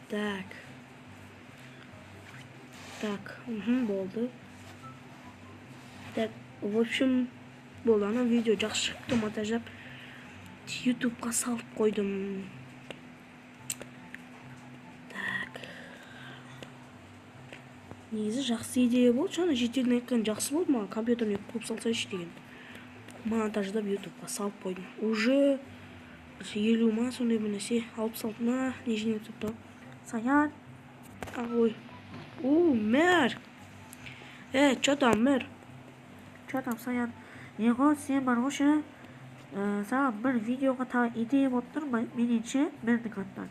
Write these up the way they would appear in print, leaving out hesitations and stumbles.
Так. Так, болды. Так, в общем, болды. Ана видео жақсы шықты, монтаждап ютубқа салып қойдым. Так. Негізі жақсы идея болды. Жаңа жетелдің айтқан жақсы болды маған, компьютеріне қойып салсайшы деген. Монтаждап ютубқа салып қойдым. Уже 50 ма сондай бір нәрсе, 66 ма не жинап тастапты. Саян. Ой. О, мэр. Чё там, мэр? Чё там, Саян? Не ғой, сен бар ғой ше, саған бір видеоға тағы идея болып тұр ма, менен ше, мэрдің атынан.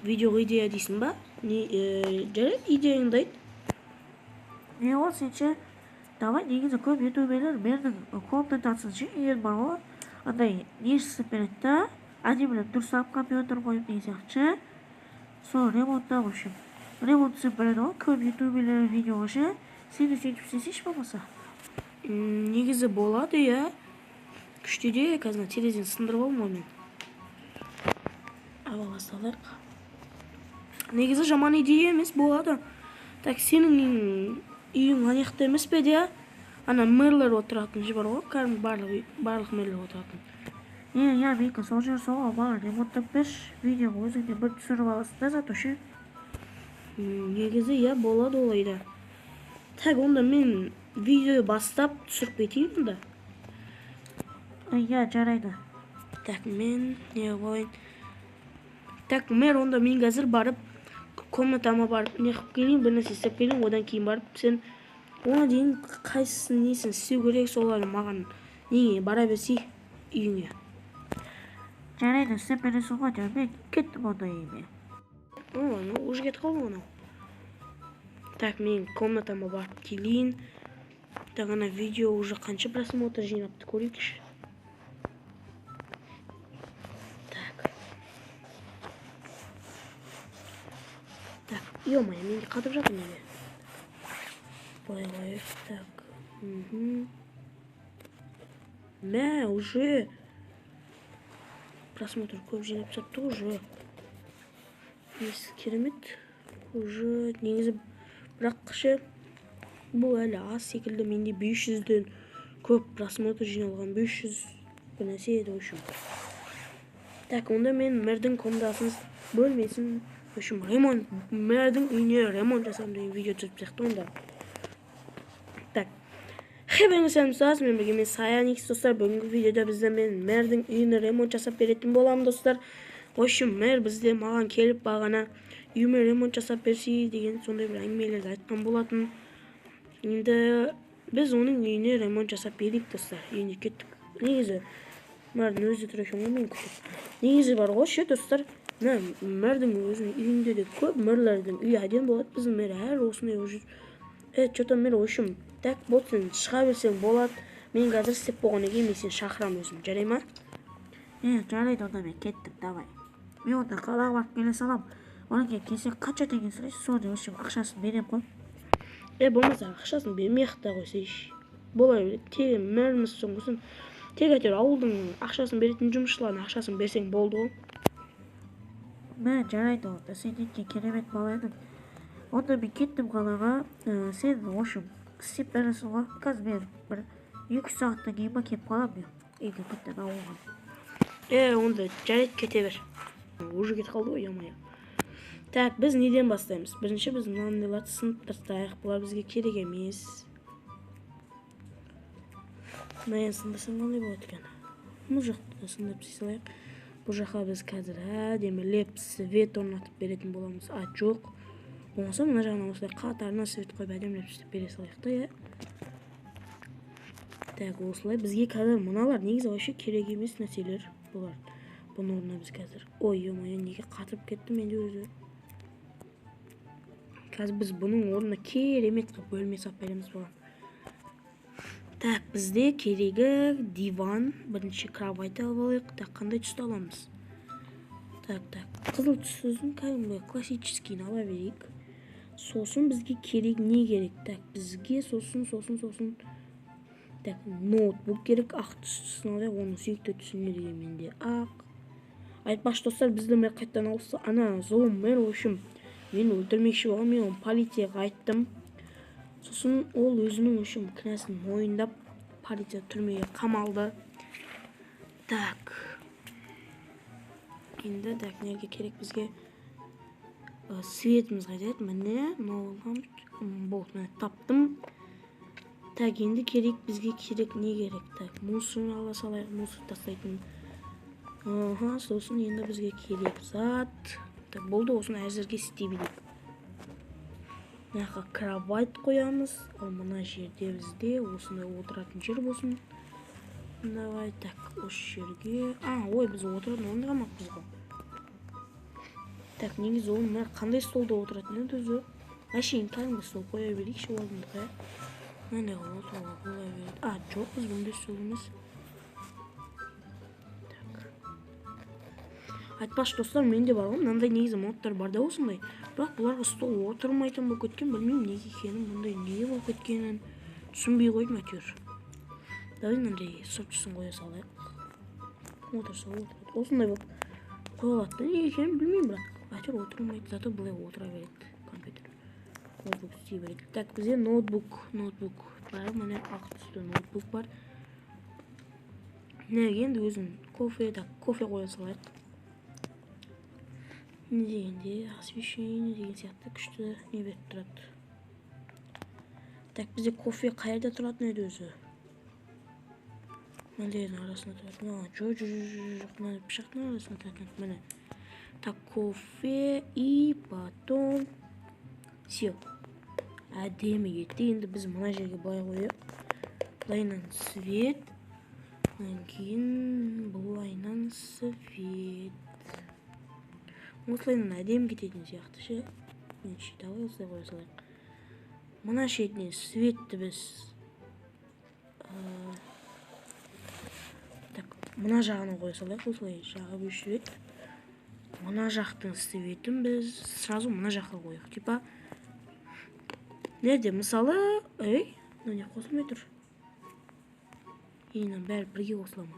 Видеоға идея дейсің ба? Не, жарайды, идеяңды айт. Не ғой, сен ше, давай негізі көп ютуберлер мэрдің комнатасын ше, егер бар ғой, андай не жасап береді да, әдемілеп дұрыстап компьютер қойып деген сияқты ше, сол ремонттап, в общем, ремонт жасап береді ғой көп ютуберлер видеоға ше, сен де сөйтіп істесейші болмаса. Негізі болады, иә. Күшті идея, қазір мына терезені сындырып алдым ғой мен. Ала салайық. Негізі жаман идея емес, болады. Так, сенің үйің ана жақта емес пе де? Ана мэрлер отыратын жер бар ғой, кәдімгі барлық мэрлер отыратын. Иә, менікі сол жер, сол ғой, маған ремонттап берші, видеоны өзің де бір түсіріп аласың да зато ше. Негізі, иә, болады олай да. Так, онда мен видео бастап түсіріп кетейін онда. Иә, жарайды. Так, мен не қылайын? Так, мэр, онда мен қазір барып комнатама барып не қылып келейін, бір нәрсе істеп келейін, одан кейін барып сен оған дейін қайсысын несін істеу керек, соларды маған неге бара берсей үйіңе. Жарайды, істеп бересің ғой, деп мен кеттім онда үйіме. О, ну, уже кетіп қалды анау. Так, мен комнатама барып келейін. Так, ана видео уже қанша просмотр жинапты көрейікші. Так. Так, ё-моё, менде қатып жатыр неге? Былай қояйық, так. Мә, уже просмотр көп жинап тастапты уже. Несі керемет. Уже негізі бірақ ше бұл әлі аз секілді, менде 500-ден көп просмотр жиналған, 500 бір нәрсе еді, в общем. Так, онда мен мэрдің комнатасын, бөлмесін, в общем, ремонт, мэрдің үйіне ремонт жасаймын деген видео түсіріп сияқты онда. Так. Хей, сәлем, мен бірге мен Саян Икс, достар. Бүгінгі видеода бізде мен мэрдің үйіне ремонт жасап беретін боламын, достар. В общем, мэр бізде маған келіп бағана үйіме ремонт жасап берсей деген сондай бір әңгімелерді айтқан болатын. Енді біз оның үйіне ремонт жасап берейік, достар. Үйіне кеттік. Негізі мэрдің өзі тұр екен ғой, мен күтіп. Негізі бар ғой ше, достар, мына мэрдің өзінің үйінде де көп мэрлердің үйі әдемі болады. Біздің мэр әр осындай уже. Чё там мэр, в общем, так, болды, сен шыға берсең болады. Мен қазір істеп болғаннан кейін мен сені шақырамын өзім, жарай ма? Жарайды, онда мен кеттім, давай. Мен онда қалаға барып келе саламын. Одан кейін келсең қанша теңге сұрайсың, соны, в общем, ақшасын беремін ғой. Болмаса ақшасын бермей ақ та қойсайшы. Бола береді, тегі мэріміз соңғысын. Тек әйтеуір ауылдың ақшасын беретін жұмысшылардың ақшасын берсең болды ғой. Мә, жарайды онда, сен неткен керемет бала едің. Онда мен кеттім қалаға. Сен, в общем, істеп бересің ғой. Қазір мен бір екі-үш сағаттан кейін ба келіп қаламын мен үйге қайтадан ауылға. Онда жарайды, кете бер. Уже кетіп қалды ғой, ё-моё. Так, біз неден бастаймыз? Бірінші біз мынандайларды сынып тастайық. Бұлар бізге керек емес. Мына енді сындырсам қалай болады екен? Бұл жақты да сындырып тастай салайық. Бұл жаққа біз қазір әдемілеп свет орнатып беретін боламыз. А, жоқ. Болмаса мына жағынан осылай қатарынан свет қойып әдемілеп істеп бере салайық та, иә. Так, осылай бізге қазір мыналар негізі вообще керек емес нәрселер бұлар. Бұның орнына біз қазір, ой, ё-моё, неге қатырып кетті менде өзі. Қазір біз бұның орнына керемет қылып бөлме салып береміз бұған. Так, бізде керегі диван, бірінші кровать алып алайық. Так, қандай түсті аламыз? Так, так, қызыл түсін кәдімгі классическийін ала берейік. Сосын бізге керек не керек? Так, бізге сосын, сосын, сосын. Так, ноутбук керек, ақ түстісін алайық, оның сүйікті түсі не деген менде? Ақ. Айтпақшы достар, бізді мэр қайтадан ауысты. Ана зұлым мэр, в общем, мені өлтірмекші болған, мен оны полицияға айттым. Сосын ол өзінің, в общем, кінәсін мойындап, полиция түрмеге қамалды. Так. Енді так, неге керек бізге? Светіміз қайда еді? Міне, мынау болды, міне таптым. Так, енді керек бізге керек не керек? Так, мусор ала салайық, мусор тастайтын. Аха, сосын енді бізге керек зат. Так, болды, осыны әзірге істей берейік. Мына жаққа кровать қоямыз. Ал мына жерде бізде осындай отыратын жер болсын. Давай, так, осы жерге. А, ой, біз отыратын орын қалмаппыз ғой. Так, негізі ол мына қандай столда отыратын еді өзі? Әшейін кәдімгі стол қоя берейікші орындыққа, иә. Мынандай қылып отыруға бола береді. А, жоқ, біз бұндай стол емес. Так. Айтпақшы достар, менде бар ғой, мынандай негізі модтар бар да осындай. Бірақ бұларға стол отырмайтын болып кеткен, білмеймін неге екенін, бұндай неге болып кеткенін түсінбей қойдым әйтеуір. Давай мынандай сыртшысын қоя салайық. Отырса отырады. Осындай болып қоя алады да, неге екенін білмеймін, бірақ әйтеуір отырмайды, зато былай отыра береді компьютер. Ноутбук істей береді. Так, бізде ноутбук бар, міне ақ түсті ноутбук бар. Міне енді өзім кофе, так, кофе қоя салайық. Не дегенде, освещение деген сияқты күшті не беріп тұрады. Так, бізде кофе қайда тұратын еді өзі? Мынандайдың арасында тұратын. А, жоқ, жоқ, жоқ, жоқ, жоқ, мына пышақтың арасында тұратын еді, міне. Так, кофе и потом все. Әдемі кетті. Енді біз мына жерге былай қояйық. Былайынан свет, одан кейін былайынан свет. Осылайынан әдемі кететін сияқты ше. Меніңше, давай осылай қоя салайық. Мына шетінен светті біз, так, мына жағына қоя салайық. Осылай жағып өшіреді. Мына жақтың светін біз сразу мына жаққа қояйық. Типа, нерде, мысалы, ей, мына не қосылмай тұр. Мынаның бәрі бірге қосыла ма?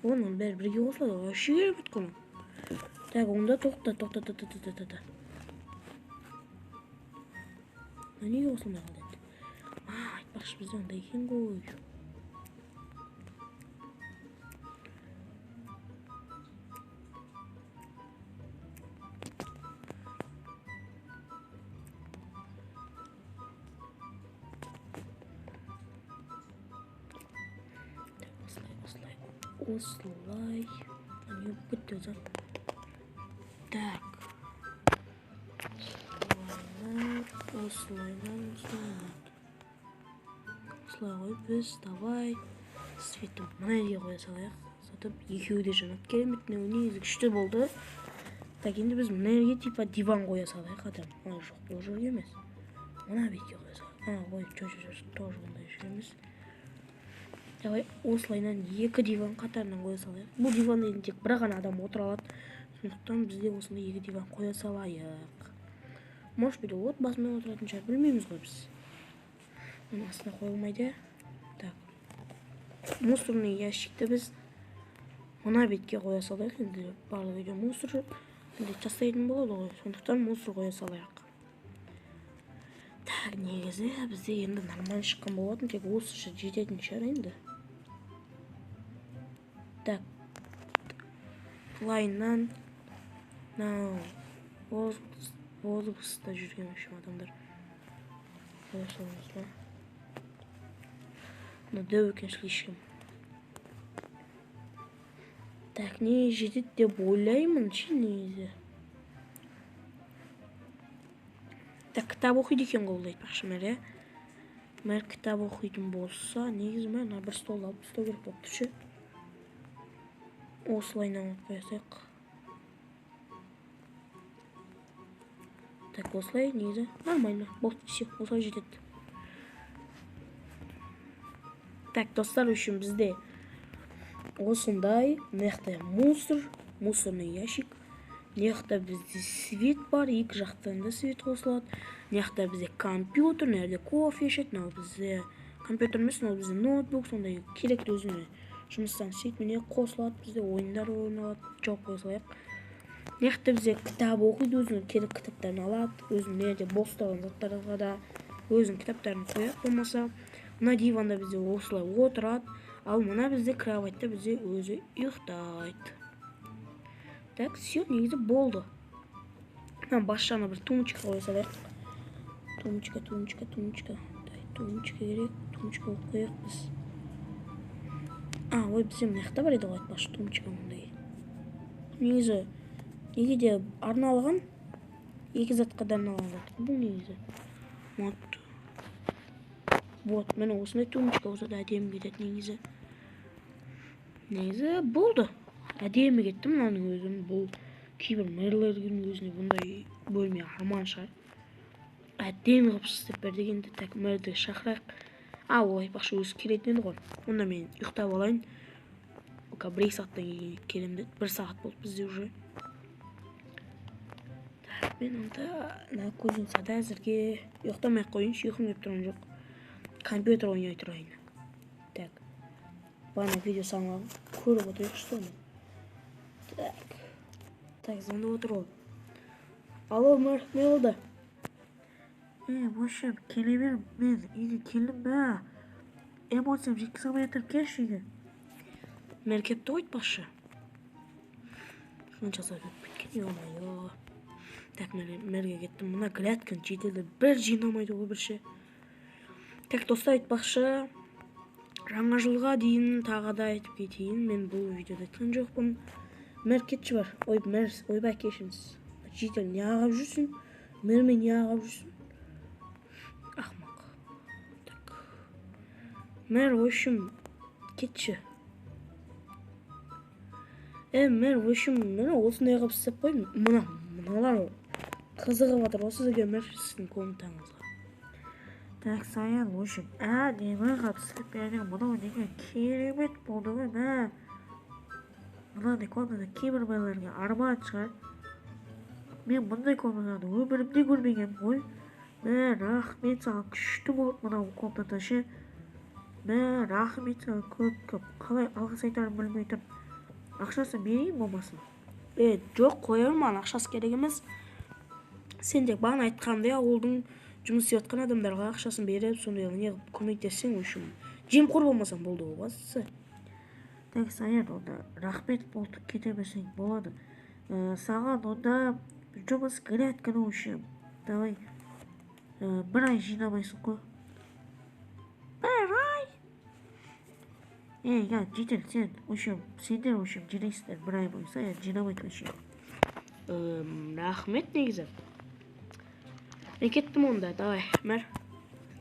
Оның бәрі бірге қосылады ғой, вообще керемет қой мынау. Так, онда тоқта, тоқта, тоқта, тоқта, тоқта. Мына неге қосылмай қалды енді? А, айтпақшы, бізде ондай екен ғой. Осылай, осылай, осылай. Не болып кетті өзі? Так. Осылайынан, осылайынан, осылайынан. Осылай қойып біз, давай, светті мына жерге қоя салайық. Сатып екеуі де жанады. Керемет, мынау негізі күшті болды. Так, енді біз мына жерге типа диван қоя салайық адам. А, жоқ, бұл жерге емес. Мына бетке қоя салайық. А, ой, жоқ, жоқ, жоқ, тоже ондай жер емес. Давай осылайынан екі диван қатарынан қоя салайық. Бұл диванда енді тек бір ғана адам отыра алады. Сондықтан бізде осындай екі диван қоя салайық. Может быть, отбасымен отыратын шығар, білмейміз ғой біз. Оның астына қойылмайды. Так. Мусорный ящикті біз мына бетке қоя салайық. Енді барлық үйде мусор енді тастайтын болады ғой. Сондықтан мусор қоя салайық. Так, негізі бізде енді нормально шыққан болатын, тек осы жететін шығар енді. Так. Былайынан мынау облыста жүрген общем адамдар. Қоя саламыз ба? Мына дәу екен слишком. Так, не жетеді деп ойлаймын ше негізі. Так, кітап оқиды екен ғой ол айтпақшы мэр, иә? Мэр кітап оқитын болса, негізі мэр мына бір столды алып тастау керек болып тұр ше. Осылайынан алып қоя салайық. Так, осылай негізі нормально. Болды, все, осылай жетеді. Так, достар, үшін бізде осындай, мына жақта мусор, мусорный ящик. Мына жақта бізде свет бар, екі жақтан да свет қосылады. Мына жақта бізде компьютер, мына жерде кофе ішеді, мынау бізде компьютер емес, мынау бізде ноутбук, сондай керекті өзіне Жұмыстан істейді, міне қосылады, бізде ойындар ойналады, жауып қоя салайық. Мына жақта бізде кітап оқиды, өзінің керек кітаптарын алады, өзінің мына жерде бос тұрған заттарға да өзінің кітаптарын қояды болмаса. Мына диванда бізде осылай отырады, ал мына бізде кроватьта бізде өзі ұйықтайды. Так, все, негізі болды. Мына бас жағына бір тумбочка қоя салайық. Тумбочка, тумбочка, тумбочка. Тумбочка керек, тумбочка қойып қояйық біз. А, ой, бізде мына жақта бар еді ғой, айтпақшы, тумбочка мындай. Негізі неге де арналған, екі затқа да арналған зат бұл негізі. Вот. Вот, міне осындай тумбочка болса да әдемі кетеді негізі. Негізі болды. Әдемі кетті мынаның өзі. Бұл кейбір мэрлердің өзіне бұндай бөлме арман шығар. Әдемі қылып істеп берді енді. Так, мэрді шақырайық. А, ол айтпақшы өзі келетін еді ғой. Онда мен ұйықтап алайын. Пока бір екі сағаттан кейін келемін деді. 1 сағат болды бізде уже. Так, мен онда мына кузницада әзірге ұйықтамай ақ қояйыншы, ұйқым келіп тұрған жоқ. Компьютер ойнай тұрайын. Так. Бағана видео салған көріп отырайықшы соны. Так. Так, звондап отыр ғой. Алло, мэр, не болды? В общем, келе бер, мен үйге келдім бә. Эмоциям жеткізе алмай жатыр, келші үйге. Мэр кетті ғой айтпақшы. Қанша сағат өтіп кеткен, ё-моё. Так, мэрге кеттім. Мына грядканы жителдер бір жинамайды ғой бірше. Так, достар, айтпақшы, жаңа жылға дейін тағы да айтып кетейін, мен бұл видеода айтқан жоқпын. Мэр кетші бар. Ой, мэр, ойбай, кешіріңіз. Житель не ағып жүрсің? Мэрмен не ағып жүрсің? Ақымақ. Так. Мэр, в общем, кетші. Мэр, в общем, міне осындай қылып істеп қойдым. Мыналар қызығып жатыр ғой сізге, мэр, сіздің комнатаңызға. Так, Саян, в общем, әдемі қылып істеп берген. Мынау деген керемет болды ғой, мә. Мынандай комната кейбір мэрлерге арман шығар. Мен бұндай комнатаны өмірімде көрмегенмін ғой. Мә, рахмет саған, күшті болды мынау комната ше. Мә, рахмет саған көп көп. Қалай алғыс айтарымды білмей тұрмын. Ақшасын берейін болмаса? Жоқ, қоя бер маған, ақшасы керек емес. Сен тек бағана айтқандай ауылдың жұмыс істеп жатқан адамдарға ақшасын беріп, сондай не қылып көмектессең, в общем, жемқор болмасаң болды ғой, бастысы. Так, Саян, онда рахмет болды, кете берсең болады. Саған онда жұмыс грядканы, в общем, давай, бір ай жинамайсың ғой. Бір ай? Ей, я, житель, сен, в общем, сендер, в общем, жинайсыңдар бір ай бойы, Саян жинамайды вообще. Рахмет негізі. Мен кеттім онда, давай, мэр.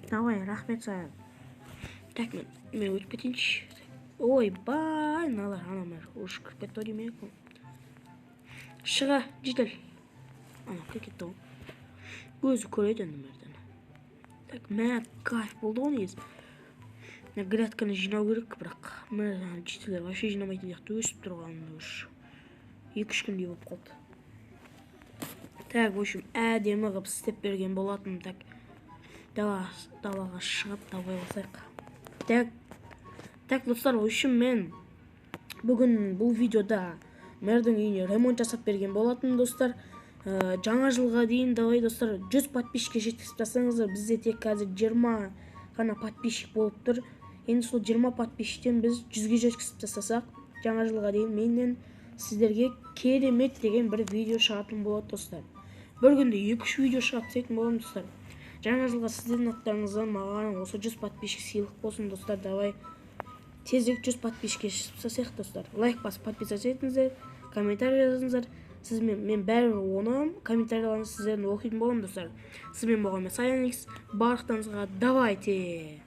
Давай, рахмет саған. Так, мен өтіп кетейінші. Ойбай, мыналар, ана мэр, уж кіріп кетті ау деймін. Шыға, житель. Ана, кіріп кетті ғой. Өзі көреді енді мэрден. Так, мә, кайф болды ғой негізі. Мына грядканы жинау керек, бірақ мэр, ана жительдер вообще жинамайтын сияқты өсіп тұрған уж. Екі-үш күндей болып қалды. Так, в общем, әдемі қылып істеп берген болатын. Так, далаға шығып, давай басайық. Так, так, достар, в общем, мен бүгін бұл видеода мэрдің үйіне ремонт жасап берген болатын, достар. Жаңа жылға дейін, давай, достар, 100 подписчикке жеткізіп тастаңыздар. Бізде тек қазір 20 ғана подписчик болып тұр. Енді сол 20 подписчиктен біз 100-ге жеткізіп тастасақ, жаңа жылға дейін менен сіздерге керемет деген бір видео шығатын болады, достар. Бір күнде екі-үш видео шығарып тастайтын боламын, достар. Жаңа жылға сіздердің аттарыңыздан маған осы 100 подписчик сыйлық болсын, достар. Давай тезірек 100 подписчикке жеткізіп тастайық, достар. Лайк басып подписаться етіңіздер, комментарий жазыңыздар. Мен бәрібір оны комментарийлеріңізді сіздердің оқитын боламын, достар. Сізбен болған мен Саян Икс. Барлықтарыңызға давайте.